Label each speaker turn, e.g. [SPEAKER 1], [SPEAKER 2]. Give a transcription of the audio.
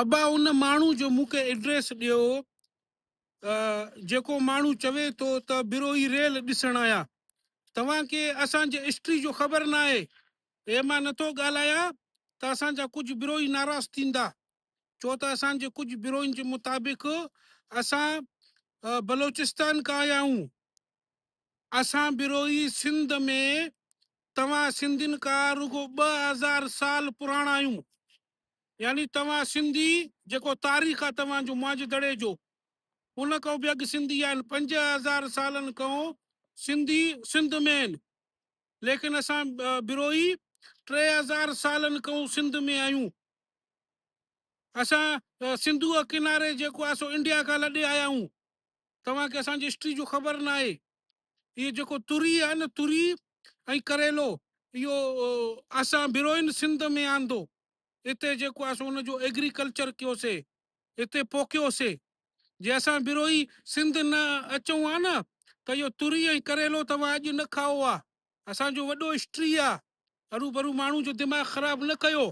[SPEAKER 1] ابا ان ماڻهو جو مون کي ايڊريس ڏيو جيڪو ماڻهو چوي ٿو ته بروهي ريل ڏسڻ آيا. توهان کي اسان جي هسٽري جو خبر ناهي. هي مان نٿو ڳالهايان ته اسان جا ڪجهه بروهي ناراض ٿيندا. ڇو ته اسان جي ڪجهه بروهين جي مطابق اسان بلوچستان کان آيا آهيون. اسان بروهي سنڌ ۾ توهان سنڌين کان رڳو 2000 سال پراڻا آهيون. يعني توهان سنڌي جيڪو تاريخ آ توهان جو موهن جي دڙي جو ان کان به اڳ سنڌي آهن 5000 سالن کان سنڌي سنڌ ۾ آهن ليڪن اسان بروهي 3000 سالن کان سنڌ ۾ آهيون اسان سنڌوء ڪناري جيڪو آ سو انڊيا کان لڏي آيا آهيون توهان کي اسان جي هسٽري جو خبر ناهي اهو جيڪو تري آهي نه تري ۽ ڪريلو اهو اسان بروهين سنڌ ۾ آندو اتي جيڪو آهي سو ان جو ايگريڪلچر ڪيوسي، اتي پوکيوسي. جي اسان بروهي سنڌ نه اچون ها نه ته اهو تري ۽ ڪريلو توهان اڄ نه کائو ها. اسان جو وڏو هسٽري آ. هروڀرو ماڻهو جو دماغ خراب نه ڪيو.